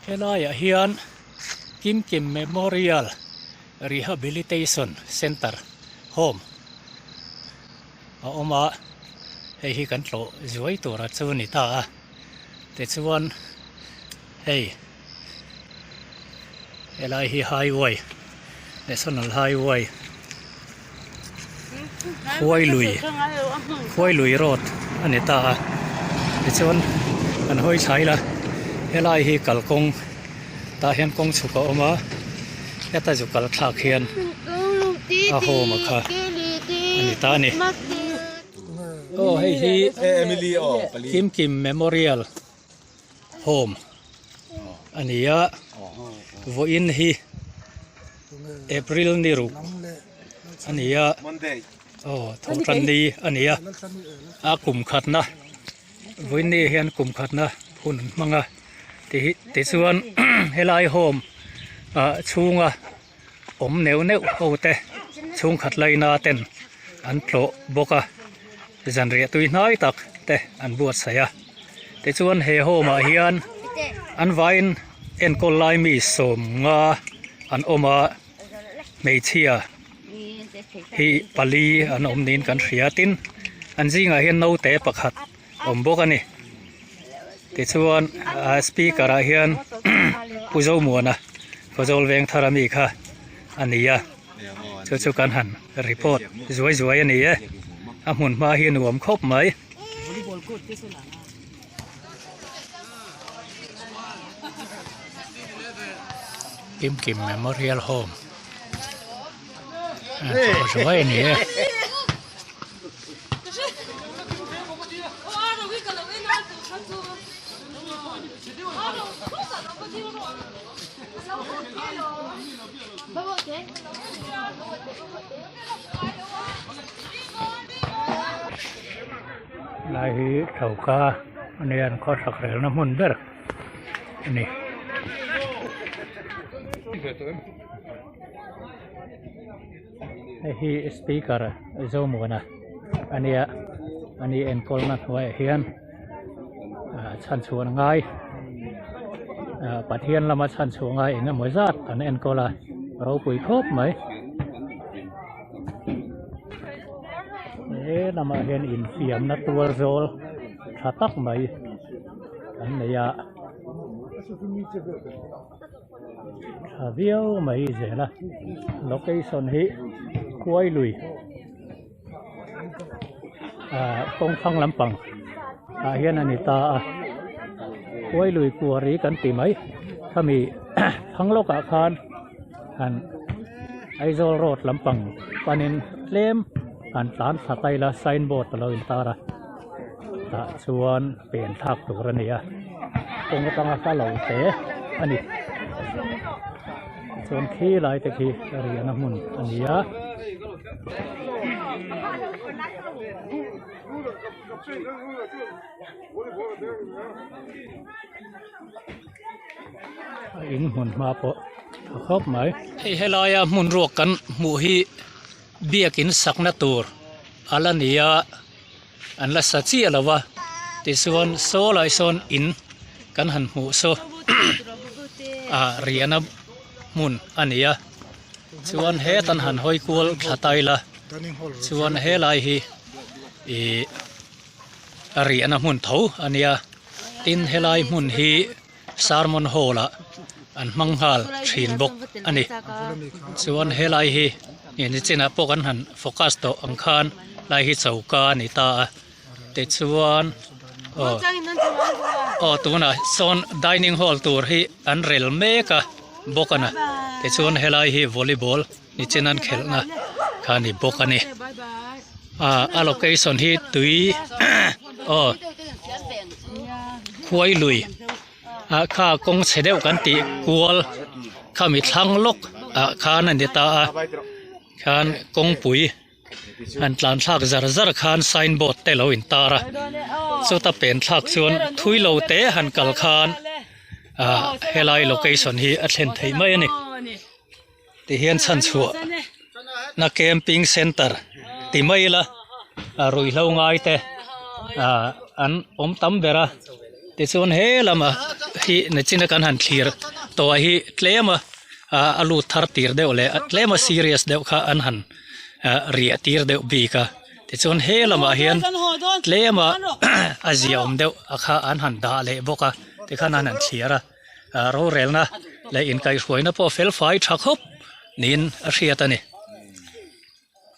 Helaiah hian Kimkim Memorial Rehabilitation Centre Home a awm a, hei hi kan tlawh zuai tura chu a ni ta a, tichuan hei helai hi highway national highway Khuailui Khuailui road a ni ta a tichuan kan hawi thlai la helai hi kalkawng tah hian kawng chhuk a awm a heta zu kal thlak hian a home a kha a ni ta a ni aw hei hi Kimkim Memorial Home a ni a vawiin hi April ni ruk a ni a aw thawhtan ni a ni a a kum khatna vawiin ni hian kum khatna hun an hmang a tichuan helai home ah chhunga awm neuh neuh ho te chhungkhat laina ten an tlawh bawk a zanriah tui hnai tak te an buatsaih a tichuan he home ah hian an vaiin enkawl lai mi sawmnga an awm a hmeichhia hi pali an awm niin kan hria tin an zingah hian naute pakhat awm bawk a ni tichuan ah speaker ah hian Pu Zomuana Khawzawl Vengthar ami kha a ni a chu chu kan han report zuai zuai a ni e a hmun hma hi nuam khawp mai. Kimkim Memorial Home zuai a ni e. Lai hi choka a nia an khawsak relna hmun ber a ni. Hei hi speaker Zomuana a nia a ni enkawlna hnuaiah hian ah chhan chhuah ngai ah Pathian lama chhan chhuah ngai eng emaw zat an enkawl a ropui khawp mai he lamah hian infiamna tual zawl tha tak mai an nei a. Tha viau mai zel a location hi Khuailui ah kawngthlang lampang ah hian a ni ta a Khuailui kuari kan ti mai khami thlang lawkah khan han Aizawl road lampang panin tlem han tlan thla ta ila signboard a lo intar a tah chuan. Pen thlak tur a ni a kawng atanga hla lo te a ni tichuan khi lai te khi riahna hmun a ni a. A in hmun hma pawh tha khawp mai. Hei helaia hmun ruak kan hmuh hi biakin sakna tur a la ni a. An la sa chiah lo va tichuan saw lai sawn in kan han hmuh saw ah riahna hmun a ni a chuan hetan han hawi kual thla ta ila chuan helai hi ih riahna hmun tho a nia tin helai hmun hi sermon hall ah an hmang nghal thin bawk a ni chuan helai hi nichinah pawh kan han focus tawh ang khan lai hi choka a ni ta a tichuan aw aw tunah sawn dining hall tur hi an rel mek a bawk a na tichuan helai hi volleyball nichin an khelhna kha a ni bawk a ni ah a location hi tui aw khuai lui ah kha kawng chhe deuh kan tih kual khami thlang lawk ah khan a ni ta a khan kawngpui han tlan thlak zar zar khan sign board te lo intar a chuta pen thlak chuan thui lo te han kal khan ah helai location hi a thlen theih mai a ni. Ti hian chhan chhuah na camping center ti mai ila a ruihhlo ngai te ah an awm tam ber a tichuan he lamah. hi nachina kan han thlir tawh ah hi tlem a ah a lut thar tir deuh leh tlem a serious deuh kha an han ah riah tir deuh bik a tichuan he lamah hian tlem a a ziaawm deuh a kha an han dah leh bawk a tikhan an han thliar a ah rorelna leh inkaihhruaina pawh fel fai tha khawp niin a hriat a ni.